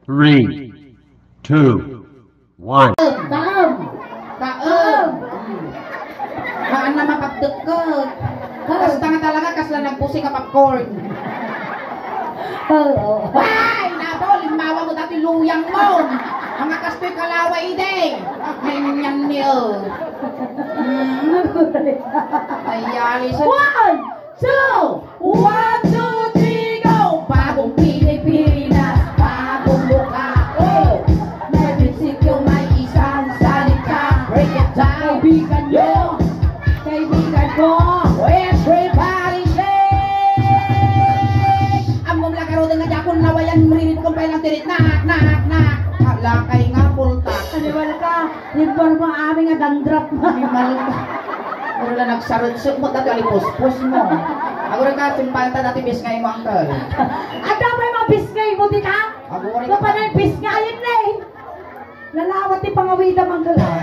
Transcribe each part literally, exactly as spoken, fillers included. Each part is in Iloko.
Three, two, one. Kaem. Kaem. Hmm. Haan na mapagdekkel. Kaem. Basta nga talaga, kasla nagbusik a popcorn. Oo. Ay, nato, limawa mo dati luyang mo. Ang kastoy kalawa, ide. Ay, nyan niyo. Hmm. Ay, alis. One! Two! One, two, three, go! Bagong Pilipinas, bagong mukha, oh! May prinsipyo, may isang salita, break it down! Kaibigan nyo, kaibigan ko, everybody shake! Ammom la garuden nga di ako nawayan, mariribukon pa ilang tirit, nak, nak, nak! Ala kay nga pulta. Aniwal ka, informa amin nga dandruff mo. Aniwal ka. Wala nagsarudsok mo, dati alipuspos mo. Agora ka, sumpalta dati bisngay mo, uncle. Adda pay mga bisngay mo, di ka? Agora ka. Kapanay bisngay, yun na eh. Nalawat ti pangawida, uncle, ah.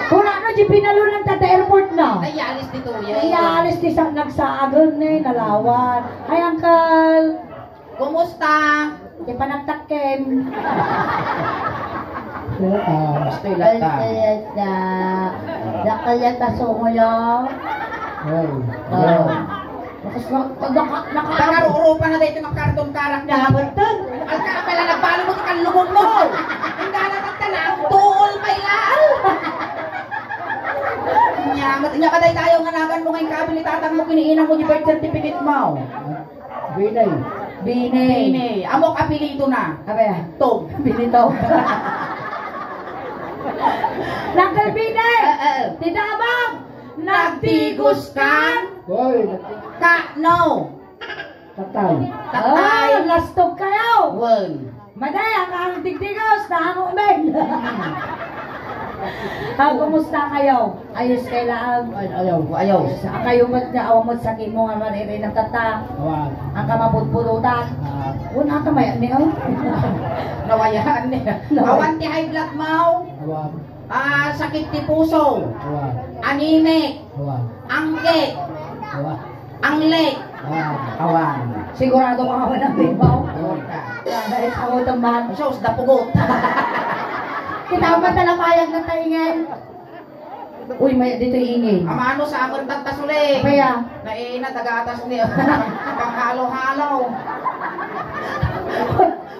Kung ano, di pinalunan ta, ta airport na. Ay, alis dito, yan. Ay, alis ti sa, nagsaagan, eh, nalawat. Ay, uncle. Kumusta? Di pa nagtakken. Kumusta? Kumusta? Kumusta? Dakal yan, tasungo yan. Ay, oh. Bakas na, naka, naka, Tagaruro pa na dito ng karton karak na. Dapat to. Alka, pala nagbalo mo, ikan lubog mo. Ang gana tattala, ang tuol pa ilaan. Nya, nya, kaday tayo nga nagan mo ngayon, kabil ni tatang mo, kiniinang mo, di birth certificate mo. Binay. Binay. Binay. Amok apelyido na. Abay, ah. Tog. Binitog. Uncle Binay! Eh, eh. Tita Abang! Nagtigos ka? Hoy, nagti- Ka, no. Tatay. Tatay. Ah, lastog kayo. Wen. Maday, ang, ang digdigos, nahango men. Ah, kumusta kayo? Ayos kay laang. Ay, ayaw, ayaw. Sa kayo met nga awan met sakit mo nga maririnan tatta. Awan. Ang kamaputpututan. Ah. Wala ka may ani, oh. Nawayaan niya. Naway- Awan ti high blood mo. Awan. Ah, sakit ti puso. Awan. Anemic. Awan. Angkit. Awan. Anglet. Awan. Awan. Sigurado ka nga walang libaw? Awan ka. Dahil sa utang man. Sus, dapugot. Kita ang matalapayag ng taingan. Uy, may dito ingin. Amano sa amon tagtas uli. Kaya? Naina, tagatas ni. Panghalo-halo.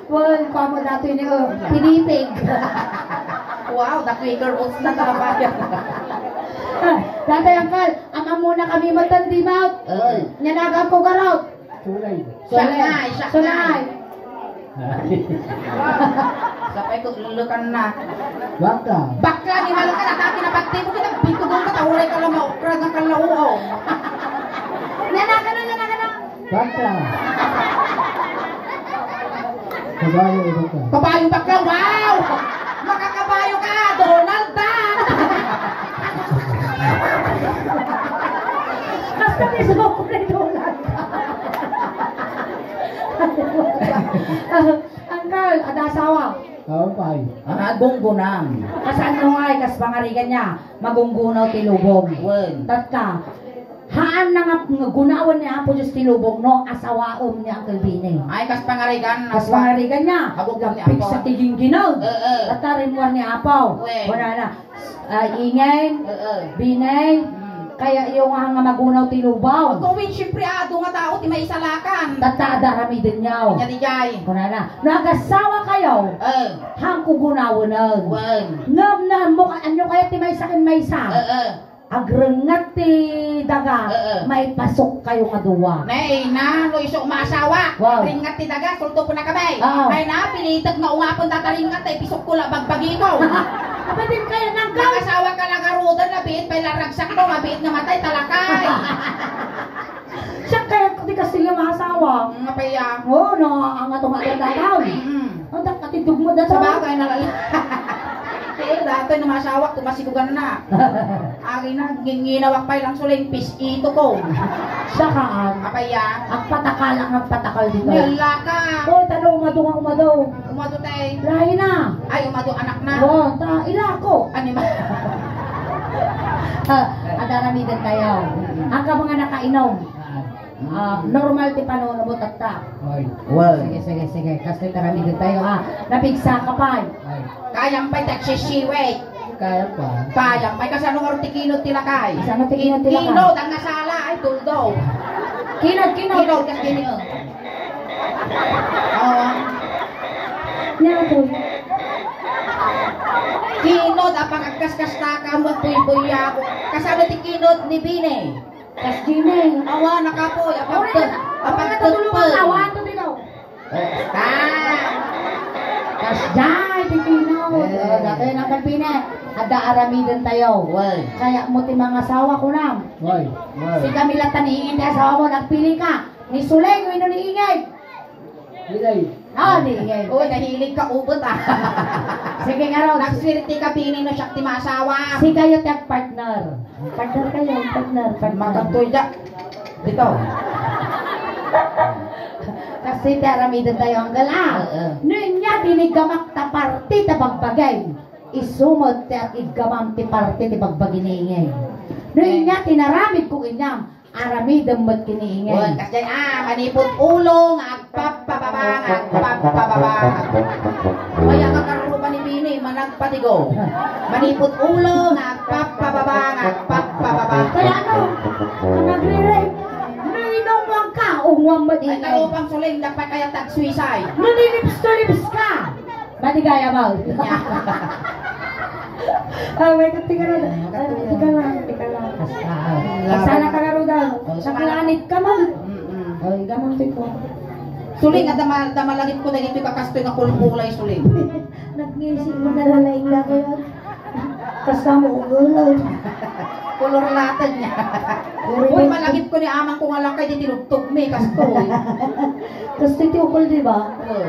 Well, pamo dati ni, oh, pinipig. Wow, the quicker oats na talaga. Dati, uncle, ang amuna kami matandimot. Ay. Nyanagan ko garot. Sulay. Sulay. Sulay. Sulay. Sapay ko, lulukan na. Bakla. Bakla, ni Malka, na dati na pagtibo kita, bitugon ka, tauray ka lang, maukra na ka lang, oo. Nyanagan na, nyanagan na. Bakla. Kabayo, bakla. Kabayo, bakla, wow! Makakabayo ka, Donald Duck! Basta may suko ni Donald Duck. Uncle, ada asawa? Oo, pay. Ah, gunggunam. Kasano nga, kas pangarigan niya, magunggunaw ti lubong. Wen. Tatta, Haan na nga, nga gunawan ni Apo Dios ti lubong no asawaem ni Uncle Bini. Ay, kas pangarigan, Kas pangarigan niya, agugom ni Apo. Pigsa ti gingginaw. Eh, eh. At tarimwan ni Apo. Wen. Wala na. Ah, Ingay, Eh, eh. Binay, Hmm. kaya iyo nga nga magunaw ti lubong. Gawin, siyempre, adu nga tao, ti maisalakan. Tatta, ada ramiden niyaw. Kanya di jay. Wala na. No agasawa kayo, Eh. hangko gunawenen. Wen. Ngem, ngem, mo, anyo kaya ti maysa ken maysa? Eh, eh. Agrengnget ti daga, Ee. maipasok kayo nga dua. Nay, na, no isu maasawa. Wow. Ringnget ti daga, sulto po na kami. Oo. Ay na, pilitek nga umapen data ringnget, ay pisok ko la bagbagi ko. Kapatid kayo, nang Nakasawa ka lang arudan, nabiit pay laragsak ko, mabiit nga matay, talakay. Siya kaya ko di kasi yung asawa. Nga pa iya. Oo, no, ang atong atong dadaw. Mm. Ang dak-, atidog mo, dadaw. Sa bagay, nalala. Eh, datoy na masawa, kumasikugan na. Agi na, nginginawak pay lang suling pis-ito ko. Siya kaan. Apay ya? Agpatakal ang agpatakal dito. Nila ka. Oh, tano, umado nga umado. Umado, te. Lahi na. Ay, umado, anak na. Oh, ta, ila ko. Anima. Ah, adaramidan tayo. Ang ka mga nakainom. Ah, normal ti panunot tatta. Ay. Well. Sige, sige, sige. Kastoy ti aramidentayo, ha. Napigsa ka pay. Ay. Kayam pay ti agsisiwit. Kayam pa. Kayam pay. Kasano nga ti kinod ti lakay? Kasano ti kinod ti lakay? Kinod ang nasala ay tuldo. Kinod, kinod. Kinod, kas kinod. Oo. Kinod, apang agkaskastaka, magbuybuyako. Kasano ti kinod ni Bini? Kas Jimmy. Awa, nakapoy. Apagpet. Apagpet. Awan to dito. Eh, ta. Kas jay, pipino. Eh. Datoy nang pipine. Adda aramidentayo. Well. Kayatmo ti mangasawa, kunam. Well, well. Sika met latta ni Ingay ti asawa mo, nagpili ka. Ni Suleng wenno ni Ingay? Ingay. Ah, ni Ingay. Uy, nahilig ka ubot, ah. Sige, ngarud. Nagswerte ka, Bini, no siak ti maasawa. Sikayo ti agpartner. Partner kayo, partner, partner. Magkadto ya. Dito. Kasi ti aramidentayo, anggal, ah. Oo. No inya ti iniggamak ta parte ta bagbagay. Isu met ti iggamam ti parte ti bagbagi ni Ingay. No inya ti inaramidko kaniam, aramidem met ken ni Ingay. Wen, kasdiay, ah, manipud ulo nga agpappababa nga agpappababa. Kaya ka karuba ni Bini, managpatigo. Manipud ulo nga agpappababa nga agpappababa. Kaya ano? Ang nagriray, nainom lang ka, ungwam mo di. Ay, karupang Suleng, dapat kaya tag-suicide. Naninips-tunips ka. Matigaya mo. Ah, may katika na. Ah, tika lang, tika lang. Ah, ah. Sana ka nga, Rodan. Oh, sa planit ka man. Mm-mm. Oh, ikaw man, Tito. Suleng, adda ma-, adda malagipko dagitoy kakastoy nga kulkulay, Suleng. Nagngisi mo na lang na kayo. Kasama ko gulay. Kolor laten niya. Uy, malagipko ni amangko nga lakay, di tinugtog mi, kastoy. Kastoy ti ukol, di ba? Oo.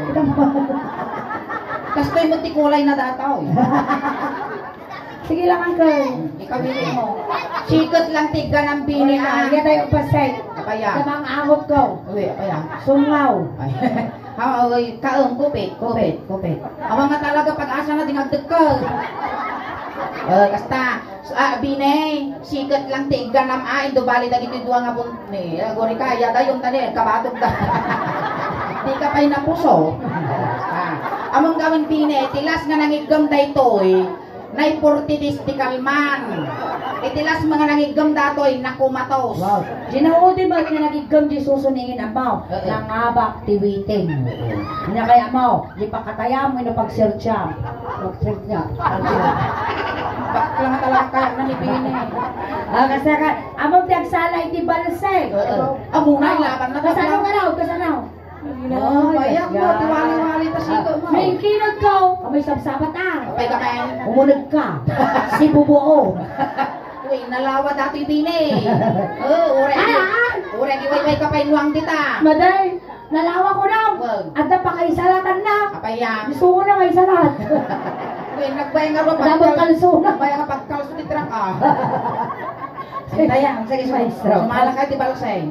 Kastoy mo ti kulay na dataw. Sige lang, uncle. Ikaw, bili mo. Siket lang ti igganam, Bini, ah. Iya tayo, pasay. Apaya. Tamang angot ko. Uy, apaya. Sungaw. Ay. Ha, oy, kaem, kupit, kupit, kupit. Awa nga talaga, pag-asa na, di nga agdekkel. Eh, kasta, ah, Bini, siket lang ti igganam, ah, indo bali dagiti dua nga bun-, ni, ah, guri ka, ya dayon ta ni, kabatog da. Di ka pay napuso. Ah, among gawin, Bini, ti last nga nangiggem daytoy, Nay forty days ti kalman. Iti last nga nangiggem datoy, nakumatos. Wow. Ginaudi met nga nagiggem Jesus ni Ingay Amaw, oo, nangabak ti witing. Oo. Ina kaya mo, di pakatayam, ino pagsearcham. Pagsearcham. Bakla nga talaga kaya na ni Bini. Ah, kasi ka, among ti agsala iti balse. Oo. Amo na, ilaban na. Kasano nga raw? Kasano? Ay, bayak mo, tiwali-wali ta siko mo. May kinod ko. Amoy sabsabat, ah. Apay ka, men? Umuneg ka. Sibubuo. Uy, nalawa datoy, Bini. Oh, ureg. Ah, ah. Ureg, iwayway ka pay nuang dita. Maday, nalawa ko na. Wag. Adda pa kaisalatan na. Apay ya. Gusto ko na kaisalat. Uy, nagbayang nga ba? Dapat kalso na. Nagbayang nga pagkalso ti truck, ah. Sige, sige, sige. Maestro. Sumala ka, di ba, Lasay?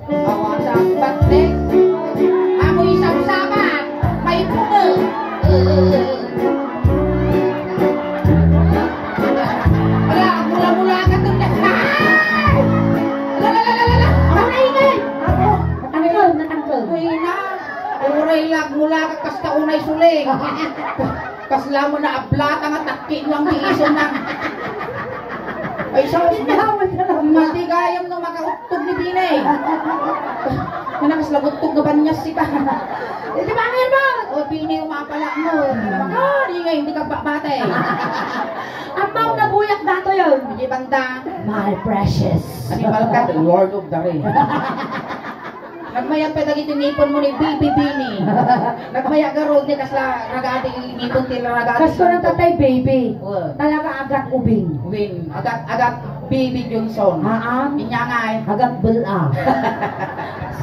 Awan sa batte. Amoy sabsabat. May puno. Ala, mula-mula ka to. Ay! Ala, ala, ala, ala, ala. Ako na, ingay. Ako. Natangkol, natangkol. Uy, na. Uray lag mula ka kasta unay suling. Kasla mo na ablata nga takki no ang giisem na. Ay, sus, matigayam no makauttog ni Bini. Kana kasla buttog nga banyas sika. Di ba, Memo? O, Bini, umapala mo. Ah, di nga, hindi ka babate. Ang pang nabuyak dato yun. Hindi banda. My precious. Animal ka, the Lord of the Rings. Nagmayat pay dagiti ngipon mo ni Bibi Bini. Nagmayat garud ni kasla ragadi ngipon ti ragadi. Kasto na tatay baby. Well. Talaga agat ubing. Win, agat, agat Bibi Johnson. Haan. Inya nga eh. Agat bela.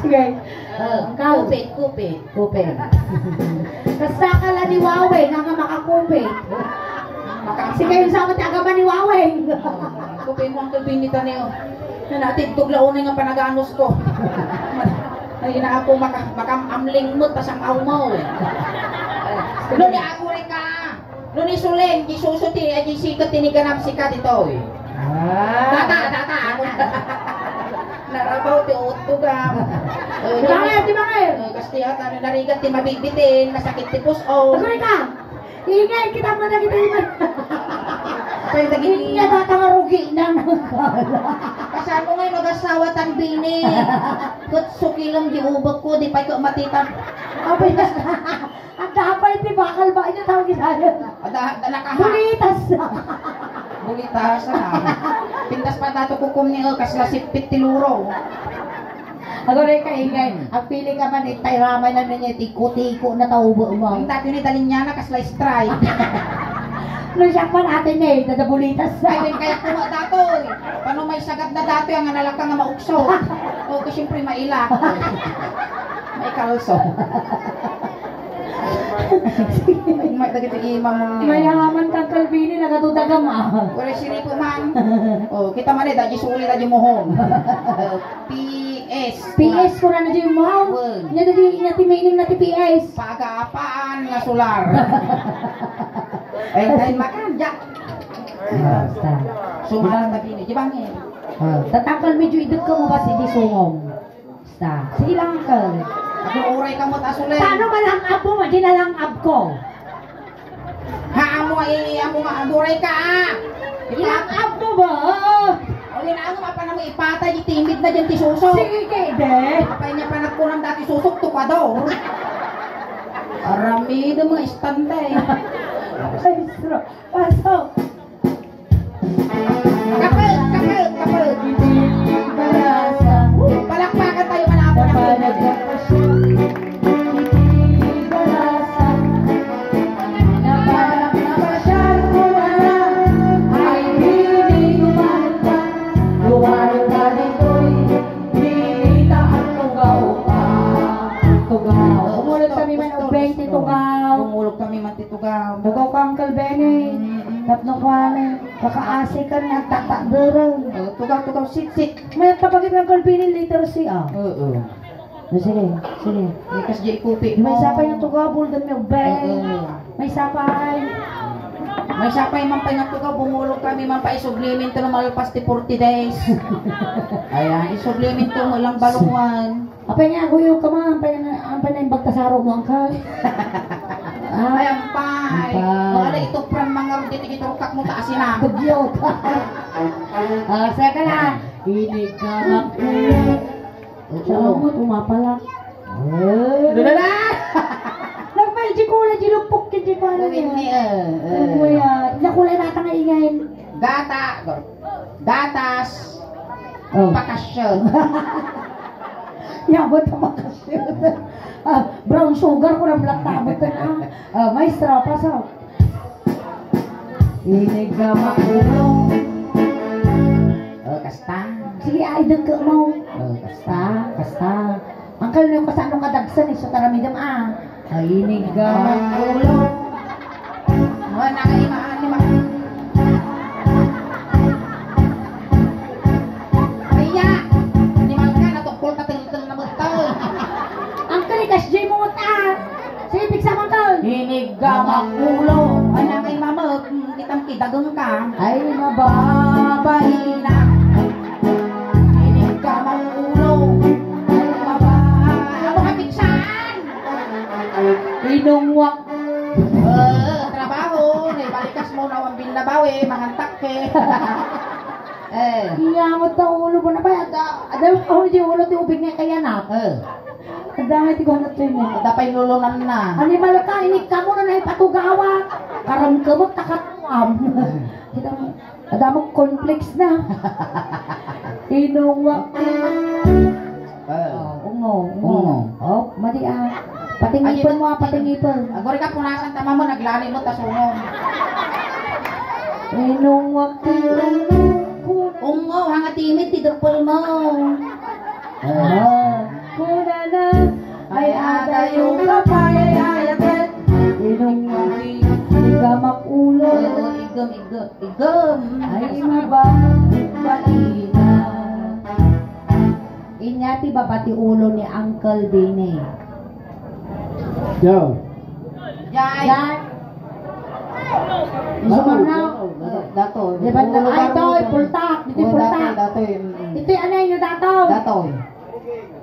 Sige. Ah, ikaw. Kupit, kupit. Kupit. Kasta ka la ni Wawe, nga nga makakupit. Maka- Sige, yung sama ti agama ni Wawe. Kupit mo ang tubig ni Taneo. Natibtog la unay nga panaganos ko. Ay, na ako maka-, makam-amling mo, pasang awmaw eh. No ni ako rin ka, no ni Suling, di suso ti, eh, di sikat tiniganap sika dito eh. Ah. Tata, tata, ako na. Narap, Eh, Di ba nga, di ba nga? Eh, kasti at ano, narigat ti mabibitin, nasakit ti puso. Aguri ka! Ingay kita mo na kita iman. Kaya dagiti Ingay data nga rugi na nagkala. Kasano ngay mag-asawa tan bini? Ket sukilam di ubek ko, di pay ko matita. Abay, basta. Adda pay ti bakal ba niya tawag itayo? Ada, ada nakaha. Bulitas. Bulitas, ah. Pintas pa dato kukum ni, eh, kasla sipit ti luro. Agora ka ingay, Hmm. Agpili ka man, itay ramay na niya, tiko-tiko na taubo mo. Ang dati ni Dalinyana, kasla strike. No siya pa natin eh, dadabulitas. Ay, din kaya kuma dato eh. Paano may sagad na dato yung analaka nga maukso? O, ko siyempre mailak. May kalso. May dagiti imam mo. Mayaman kang Calvini, nagatudagam, ah. Wala siripo man. O, kita man eh, dadi suli, dadi mohon. O, P S. P S ko na na di mohon. Wen. Nya dadi, nya ti meaning na ti P S. Pagaapaan nga solar. Eh, dahil makanja. Basta. Sumala tabi ni, di ba nga? Ah, tatakal medyo idagka mo ba si di sungong? Basta. Sige lang, uncle. Ako, uray ka mo, tasulay. Paano malangab mo? Di nalangab ko. Ha, amo, eh, amo nga, aguray ka, ah. Ilangab mo ba? O, yun, ano, mapana mo ipatay, itimid na dyan, ti suso. Sige, kede. Apay niya pa nagkunam dati susok, tukador. Arami, do mga istante. Ay, sro. Pasok. Kapag, kapag, kapag. Palakpakan tayo, manapos na po. Bumulog kami man, ubeng ti tugaw. Bumulog kami man ti tugaw. Tugaw ka, Uncle Benny. Mm-mm. Tapno kuan, kakaasikan nga tatakderan. O, tugaw, tugaw, sit, sit. May pagkakit ng Uncle Benny, letter C, ah. Oo. O, sige, sige. Ikas di ikupi mo. May sapay nga tugaw, buldan mi, ubeng. Oo. May sapay. May sapay man pay nga tugaw, bumulog kami man pay isublimin to no malpas ti forty days. Ayan, isublimin to mo lang balungan. Apay nga, guyo ka man, apay na, apay na yung bagtasaro mo, angkal. Ah, ay, ampay. Ampay. Wala ito pran mangarod dito, giturkak mo, taas ina. Kugyot. Ah, seka na. Inig ka, makulo. Siya mo, tumapalak. Eh. Dala na! Nagpay, di kulay, di lupok, di pa na. Uy, niya. Ni, eh, eh. Ano mo yan? Nakulay nata nga ingay. Gata, gatas, Oh. Pakasyon. Yabot ang pakasyon. Ah, brown sugar ko ng black tablet na. Ah, maestra, pasok. Inig ka makulong. Oh, kasta. Sige, ay, dagka mo. Oh, kasta, kasta. Ang kalino ka sa ano kadagsan, eh, sa taramidam, ah. Ay, inig ka makulong. Oh, nakaima, lima. Ay, ya. Animal ka, natukol ka, tingting na magtaw. Ang kalikas, J mo, ah. Sige, piksa mo, tol. Inig ka makulong. Ay, nakaima mo. Kitang kidageng ka. Ay, mababaina. Inig ka makulong. Ay, maba-, ano ka, piksan? Inungwak. Eh, trabaho. Naibalikas mo na ang bin na bawi. Mangantak ka. Eh. Iya mo ta ulo mo na ba? Ada, ada mo di ulo ti ubing nga kaya na. Eh. Adda nga ti gwanat to yun, eh. Adda pay lulunanna. Animal ka, inig ka mo na naipatugawa. Karamkamot, takatuam. Kita mo, adda mo cornflakes na. Inungwak. Ah. Oh, ungo, ungo. Ungo. Oh, madi, ah. Patingipon mo, ah, patingipon. Agora ka punasan tama mo, naglali mo, tas ungo. Inungwak ti ungo. Ungo, hanga timid ti dupol mo. Ah. Kunana, ay adayo ka pay, ay aket. Inong mami, igamak ulo. Oo, igam, igam, igam. Ay, maba, baina. Inya ti baba ti ulo ni Uncle Benny. Yo. Jai. Jai. Isu man na. Datoy. Di ba na? Ay, toy, pultak. Ditoy pultak. Datoy, datoy. Mm, mm. Ito'y anay niyo, datoy. Datoy.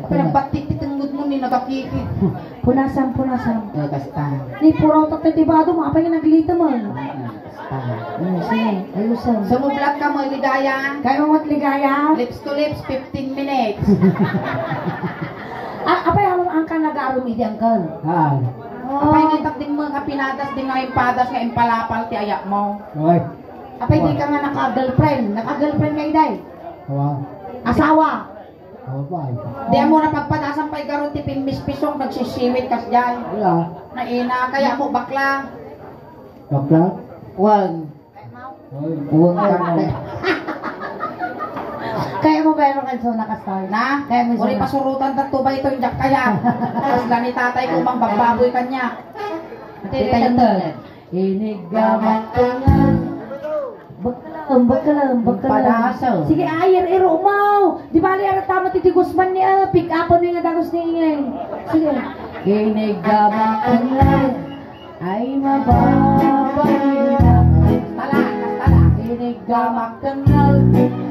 Apay nagbattit ti tengngedmo ni nagakikit. Punasan, punasan. Eh, kasta. Ni puraw tatta ti bado mo, apay nga naglitem mo? Ah, kasta. Hmm, sige, ayusen. Sumublat ka mo, Ligaya. Kaya mo, Ligaya? Lips to lips, fifteen minutes. Ah, apay, ang, ang ka nag-aarum idi, angkan? Ah. Oh. Apay, ngitak din mo nga pinadas, din nga impadas, nga impalapal ti ayak mo. Oy. Apay, di ka nga naka-girlfriend. Naka-girlfriend ka, iday? Wow. Asawa. Abay. Di mo na pagpadasan pay garud ti pimmispisong nagsisiwit kasdiay. Wala. Naina, kaya mo bakla. Bakla? Wen. Wen ka mo. Kaya mo ba yung kanso na kasal? Na? Kaya mo Uli sa pasurutan ta tubay ito, injak kaya. Tapos gani tatay ko, mang bagbaboy kanya. Ito, ito, ito. Iniggamak tengnga. Bakkelem, bakkelem, bakkelem. Padaso. Sige, ayer, iro mo. Di bali, ara tama ti, ti Guzman ni, ah, pick up ni nga dagos ni ingay. Sige. Iniggamak tengnga. Ay, mababaina. Tala, tala. Iniggamak tengnga.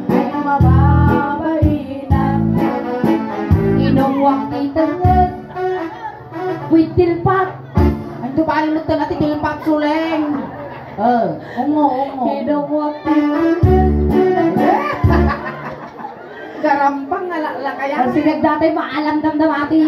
Ay, mababaina. Inungwak ti tengnga. With tilpat. Ando bali mo ti tilpat, Suleng. Eh, ungo, ungo. Kidawat. Garambang nga la-, lakaya. Ang sinagdatay, maalam damdam ati.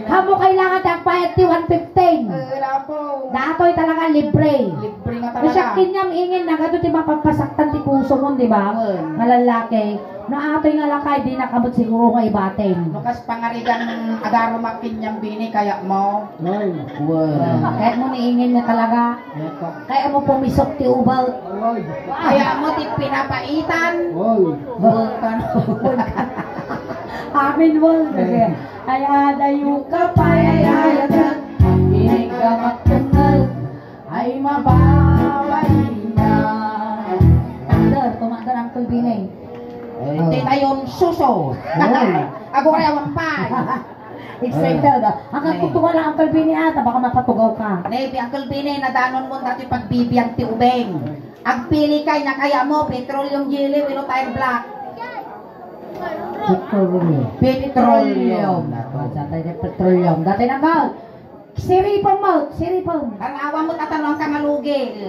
Kamo kailangan ti agbayad ti one fifteen. Eh, lapo. Datoy talaga libre. Libre nga talaga. Siak ket inyam ingen nagadu ti mapapasaktan ti puso mo, di ba? Eh. Nga lalaki. No, atoy nga lakay, di na ka met siguro nga ibatin. No, kas pangarigan, agaro mapinyam bini, kaya mo? Ay. Wow. Kaya mo niingin niya talaga. Kaya ka. Kaya mo pumisok ti ubaw. Ay. Kaya mo ti pinapaitan. Wow. Wow, kan-, Amin, wow. Kasi, ay, adayo ka pa, ay, ay, ay, ay. Inig ka magtunggal. Ay, mababaina. Tumakder, tumakder, Uncle Bini. Eh, Oh. Tita Yon Suso. Oh. Ago kaya wampay. Excited, ah. Ang Eh. Kutuwa lang, Uncle Bini, ah, ta baka mapatugaw ka. Maybe, Uncle Bini, nadanon mo dati pagbibiag ti ubeng. Agpili kay na kaya mo, petroleum jelly, wenno tire black. Petroleum. Petroleum. Petroleum. Dati na ka. Siripon mo, siripon. Tanawa mo, tatanaw ka malugi.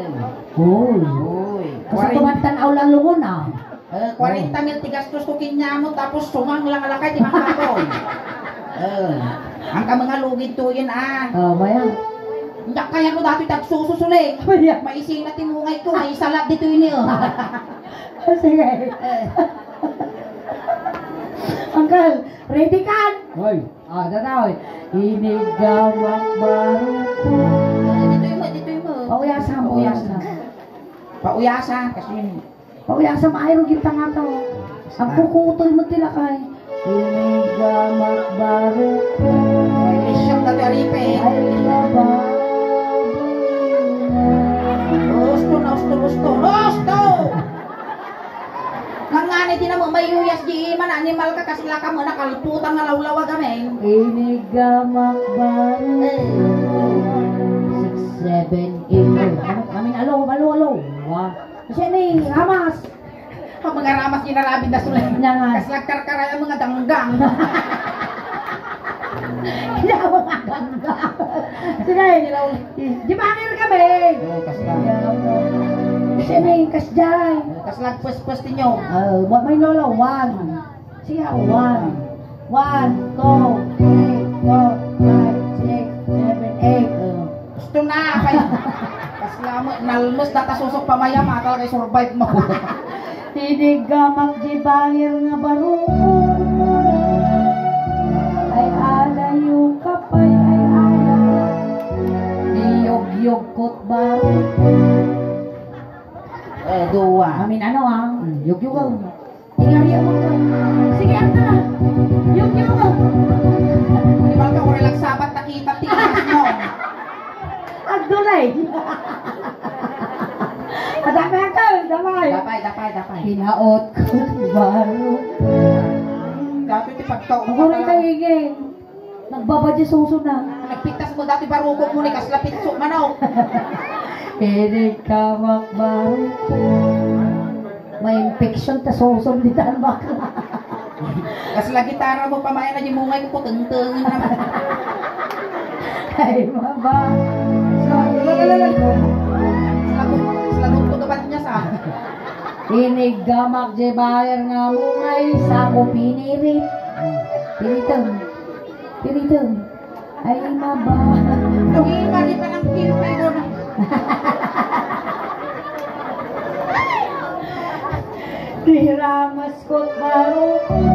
Uy. Uy. Kasi Kuwarenta. Tumatanaw lang lungon, ah. Eh, kwarenta mil ti gastos ko kinyamo, tapos sumang lang alakay ti mangkapon. Eh, ang ka mga lugid to yun, ah. Oh, maya. Hindi kaya ko dati tagsususuling. Maya. Maising na tinungay ko, may salat dito yun, eh, oh. Sige. Eh. Uncle, ready ka? Hoy. Ah, dadaw. Inigamak baruko. Ah, ditoy mo, ditoy mo. Pauyasam, pauyasam. Pauyasam. Pauyasam, kasi yun. Pauyasam, ay, rugi pa nga to. Ang kukutol mo tila kay. Inigamak baruko. Ay, isyam na ti Aripe. Ay, laba. Gusto na, gusto, gusto. Gusto! Ngangani ti namo, mayuyas di iman, animal ka, kasla ka mo, nakalputan nga lawlawag, amen. Inigamak ba? Eh. Six, seven, eight. Ano? Amin, alo, alo, alo. Wa. Kasi ni, ramas. Ang mga ramas, ginarabid na sila. Nya nga. Kasi nagkarkaray ang mga danggang. Kaya mga ganda. Sige. Di ba angin kami? Oo, kas ka. Sini, kas dyan. Kas nagpwes-pwes ninyo. Ah, wa may lolo, one. Siya, one. One, two, three, four, five, six, seven, eight. Oh. Gusto na, kay, kas nga mo, nalmos, data susok pa maya, matal kay survive mo. Tinigamak di bangir nga barukong. Ay, adayo ka pay, ay, adayo. Niyog-yog ko't barukong. Eh, duwa. Amin ano, ah? Hmm, yog-yog, ah. Tingnan niyo mo. Sige, ang tara. Yog-yog, ah. Di ba ka, wala lang sabat nakita, tigas mo. Agdulay. Adamay, uncle, damay. Dapay, dapay, dapay. Hinaot ko, baro. Dati ti pagkaon. Ang guri ka, Iging. Nagbabadya suso na. Nagpintas mo dati barukong mo ni kasla pitso manok. Inig ka makbarukong. May infection ta suso di tan bakla. Kasla gitara mo pamaya na di mo ngay ko tengtengen na. Ay, maba. Sa, lalalala. Slagot, slagot ko gabat niya sa. Inig gamak di bayer nga mo ngay sa ko pinirit. Piritem. Piritem. Ay, maba. Tungin pa, di pa nang pinto na. Di ramas ko't barukong.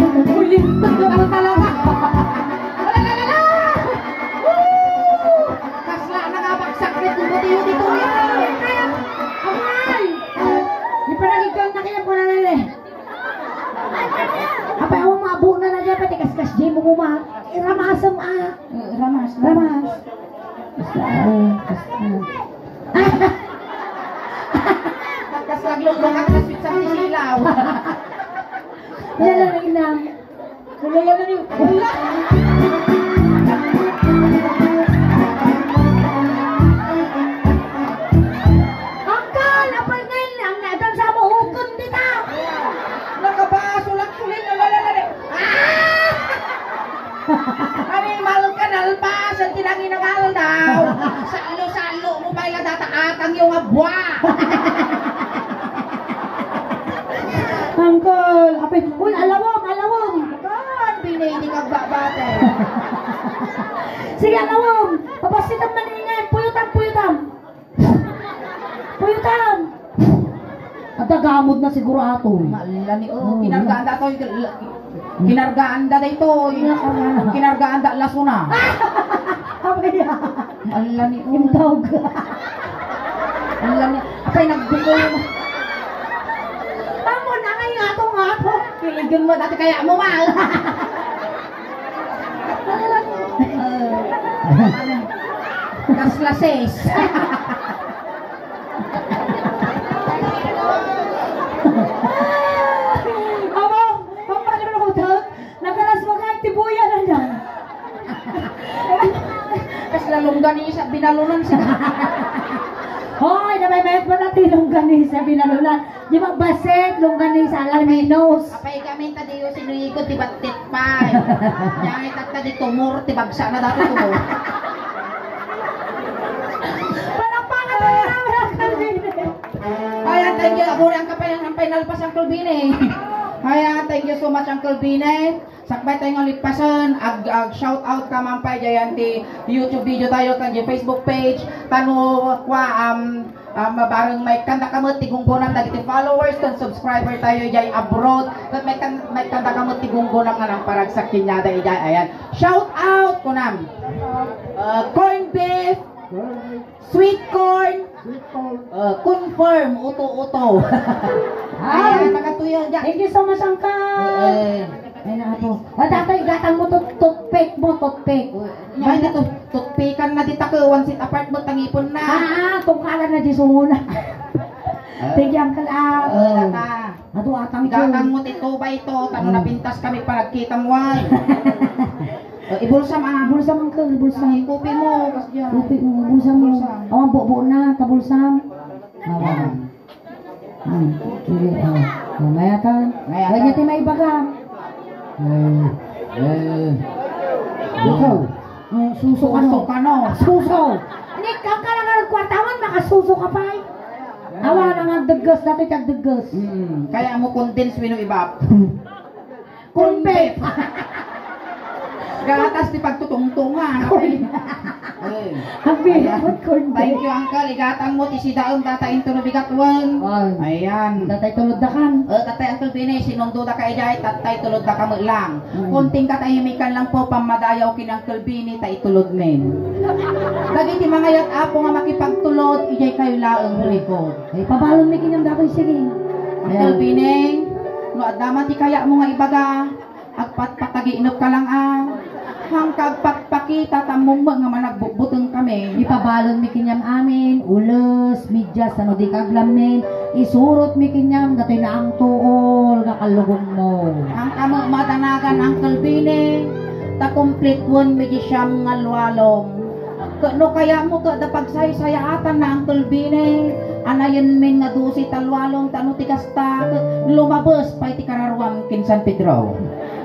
Uy, natural talaga. Ala, ala, ala! Woo! Kasla, nakabagsak ni Timoteo dito, eh. Aray! Di pa nagigkan na kaya po na nila, eh. Apay, awan mabuo na na dyan, pati kaskas, di mo kuma. Iramasem, ah. Eh, ramas, ramas. Ramas. Basta, ah, basta. Kas naglunggo ka, kas pizza ni Silaw. Yan ang inang. Wala, wala, wala. Wala. Angkal, apay ngayon lang, nadam sa mo, ukon dita. Nakabasol ak sulin, wala, wala, wala. Ah! Animal ka, nalpas, ang tinangin ng aldaw. Salo-salo mo pa ila data atang yung abwa. Angkol, apay, uy, alawom, alawom. Kan, binay di kagbabate. Sige, alawom. Papasitam man ingay, puyutam, puyutam. Puyutam. At tagamod na siguro ato. Maalani, oh, oh, kinargaan da to, kinargaan da daytoy. Kinargaan da, laso na. Abay, ah. Maalani, oh. Intawag. Maalani. Apay, nagbuko. Tamo na nga yung ato nga ato. Kiligan mo, dati kaya mo, mahal. Kaslases. Kas la longganisa, binalunan siya. Hoy, namaymayat mo na ti longganisa, binalunan. Di ba, baset, longganisa, alaminos. Apay kami ta diyo sinuigo ti battit pay. Yang itatta di tumor, ti bagsa na dati tumor. Palakpakan tayo na, mga kalbine. Ayan, thank you. Aburi ang kapay, ang final pa siyang kalbine. Ayan, thank you so much, Uncle Bine. Sakbay tayo nga lipasen, ag, ag shout out ka man pay diyan ti YouTube video tayo, kan diyan Facebook page, tano, kwa, um, um, bareng maikkandaka met ti gunggonam dagiti followers, kan subscriber tayo diay abroad, ket maikkan-, maikkandaka met ti gunggonam nga nangparagsak kaniada idiay, ayan. Shout out, kunam. Uh, corned beef, sweet corn, uh, confirm, uto-uto. Ay, ayan, nakatuyo dyan. Thank you so much, Uncle. Eh, eh. Ay, na, apo. Ah, tatay, gatang mo to, toothpick mo, toothpick. Ay, dito, toothpickan na di takuan, sit apart mo, tangipon na. Ah, ah, tungkalan na di sumuna. Thank you, Uncle Al. Oo. Wala ka. Ato atang ko. Gatang mo, tito ba ito? Tano napintas kami, panagkita mo, ay. Eh, ibulsam, ah. Ibulsam, Uncle, ibulsam. Ay, kupi mo, kas dyan. Kupi mo, ibulsam mo. Ibulsam. Awan, buo-buo na, tabulsam. Awan. Hmm, sige, oh. Oh, mayatan. Mayatan. Kanya ti maibaga. Eh, eh. Ikaw. Eh, suso ka, no? Suso ka, no? Suso. Ni, ka, ka lang ang kwartawan, makasuso ka pa, eh. Awa na nga daggas, dati kag daggas. Hmm, kaya mo condense wenno ibap. Corn beef. Gatas ti pagtutungtungan. Corn. Eh. Ang bigat, ayan. Corn beef. Thank you, Uncle. Igatang mo ti sidaem data into no bigat wen. Ay. Ayan. Tatay tulod da kan. Eh, tatay Uncle Bini, sinundo da ka idiay, tatay tulod da ka met lang. Mm. Konting katahimikan lang po, pammadayaw ken Uncle Bini, ta itulod men. Dagiti mangayat, Apo, nga makipagtulod, idiay kayo laeng, Rico. Ay, pabalon mi kaniam datoy, sige. Uncle Bini, no adda man ti kayatmo nga ibaga, agpatpataginep ka lang, a. Hangka agpakpakita, ta ammom met nga managbutbuteng kami. Ipabalon mi kaniam amin, ules, medyas, sano di kaglammin, isurot mi kaniam, datoy naangtuol nga kallugonmo. Hangka met madanagan, Uncle Bini, ta kumplituan mi di siam nga lualong. Ket no kayatmo ket da pagsaysayaatan na Uncle Bini, anayen min nga dose ta lualong ta no ti kasta ket lumabes pay ti kararuam ken San Pedro.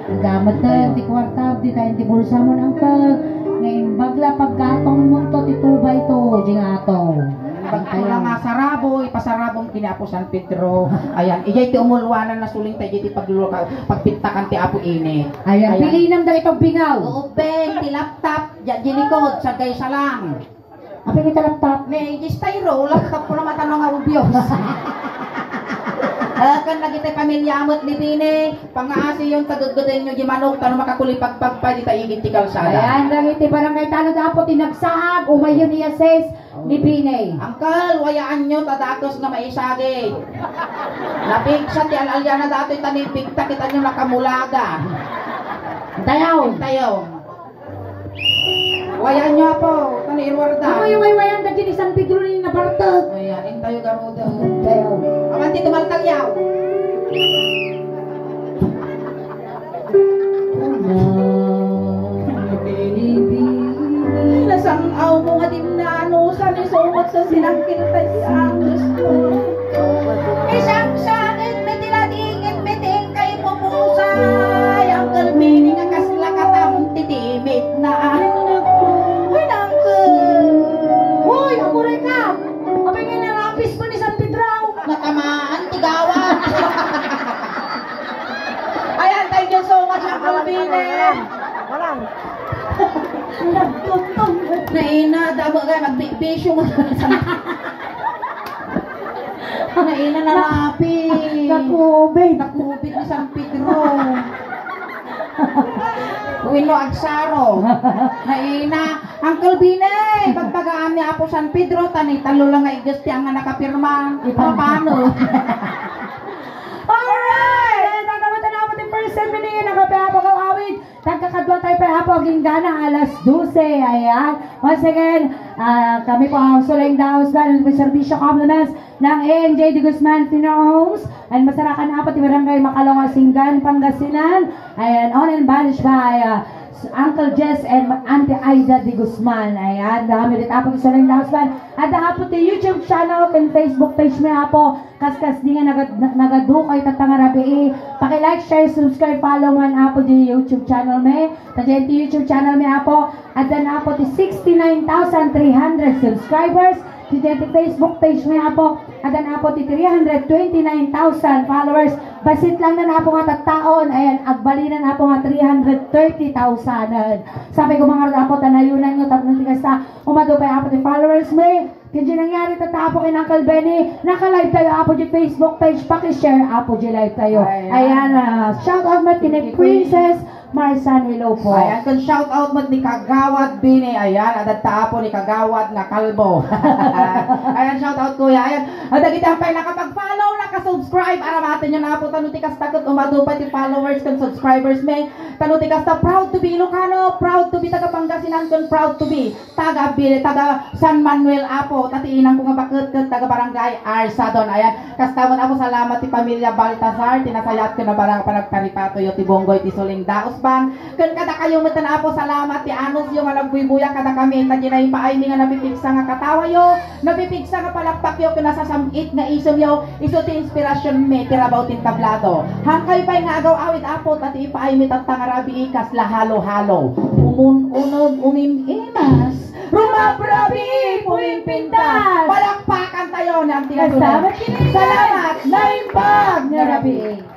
Adda met ti kuarta, dita iti bulsamon, Uncle, nga imbag la paggatongmonto ti tubayto, di nga ato. Bagto la nga sarabo, ipasarabom ken ni Apo San Pedro. Ayan, ijay ti umulwanan na suling ta ijay ti pagluka-, pagpittakan ti Apo Init. Ayan, ayan. Pilinam dagiti bingaw. Oo, Ben, ti laptop. Diay likod, sagay salang. Apay nga laptop? May styro, laptop ko na matano nga ubyos. Ah, kan dagiti pamilya met ni Bini, pangaasiyon ta geggedenyo di manok, tano makakulipagpagpay dita igid ti kalsada. Ayan, dagiti barangay tano dapat ti nagsaag, umayon iya ses ni Bini. Uncle, wayaanyo ta dakes nga maisagid. Napigsa ti al-alyana datoy ta nipigta kitanyo nakamulaga. Tayaw. Tayaw. Wayaanyo, Apo, kani iruarda. Amoy waywayan da diay ni San Pedro ni nabartek. Ayan, intayo garuda. Tayaw. Awan ti tumaltalyaw. Nasang-aw mo nga di nanusan, isungot sa sinangkil tayo, Angus. Isang sakit, may tiladingit, may tingkay, pupusay. Ang kalmini nga kasla katam, titimit na. Uy, nangku. Uy, amuray ka. Apay nga narapis mo ni San Pedro? Natamaan, tigawan. Ayan, thank you so much, Uncle Bini. Walang. Nagtutong. Naina, damo ka, magbibisyo nga. Naina, nalapi. Nakubit. Nakubit ni San Pedro. Wenno agsaro. Naina, Uncle Bini, pagpagaan ni Apo San Pedro, tani talo lang nga iges ti nga nakapirma. Ipapano? Alright! Ayan, nagawatan na ako ti first symphony, nakape, Apo, kaw awit. Tagkakadua tayo pa, Apo, agingga na, alas dose. Ayan. Once again, ah, kami po ang Suling Daos Band and serbisyo compliments ng A N J de Guzman Funeral Homes and Masarakan Apo ti Barangay Macalonga, Singan, Pangasinan. Ayan, owned and managed by, ah, Uncle Jess and Auntie Aida de Guzman. Ayan, dami dit Apo ti Suling Dausban. Adda Apo ti YouTube channel ken Facebook page mi, Apo. Kaskas di nga nagad-, nagadukay tatta nga rabii. Paki-like, share, subscribe, follow man, Apo, di YouTube channel mi. Ta diay ti YouTube channel mi, Apo, adda na, Apo, ti sixty-nine thousand three hundred subscribers. Ti diay ti Facebook page mi, Apo, adda na, Apo, ti three hundred twenty-nine thousand followers. Bassit lang na, Apo, nga tattaon. Ayan, agbalin na, Apo, nga three hundred thirty thousand. Sabi ko, mga Apo, ta nayunan nyo, tapno ti kasta, umadu pay, Apo, ti followers mi. Ken diay nangyari tatta, Apo, ken Uncle Benny, naka-live tayo, Apo, diay Facebook page, paki-share, Apo, diay live tayo. Ayan. Ayan, ah, shout out met ken ni Princess Marsan, hello po. Ayan, ken shout out met ni Kagawad Benny, ayan, adda ta, Apo, ni Kagawad nga kalbo. Ayan, shout out, Kuya, ayan. Adda kita pay nakapag-follow, naka-subscribe, aramaten nyo na, Apo, tano ti kasta ket umadu pay ti followers ken subscribers mi. Tano ti kasta, proud to be Ilocano, proud to be taga Pangasinan, ken proud to be taga Bil-, taga San Manuel, Apo, ta ti inangko nga baket ket taga Barangay Arsadon. Ayan, kasta met, Apo, salamat ti pamilya Baltazar, ti nasayaat ken nabarang panagtaripatoyo, ti Bonggoy, ti Suling Dausban. Ken kadakayo met, Apo, salamat ti anusyo nga nagbuybuya kadakami, ta diay ipaaymi nga napipigsa nga katawayo, napipigsa nga palakpakyo, ken nasasam-it nga isemyo, isu ti inspirasionmi, ti rabaw ti entablado. Haankayo pay nga agaw-awid, Apo, ta ti ipaaymi tatta nga rabii kasla halo-halo. Umun-uneg, umim-imas. Rumabrabii, pumimpintas. Palakpakan tayo ng tinatulog. Kasama kini. Salamat. Naimbag nga rabii.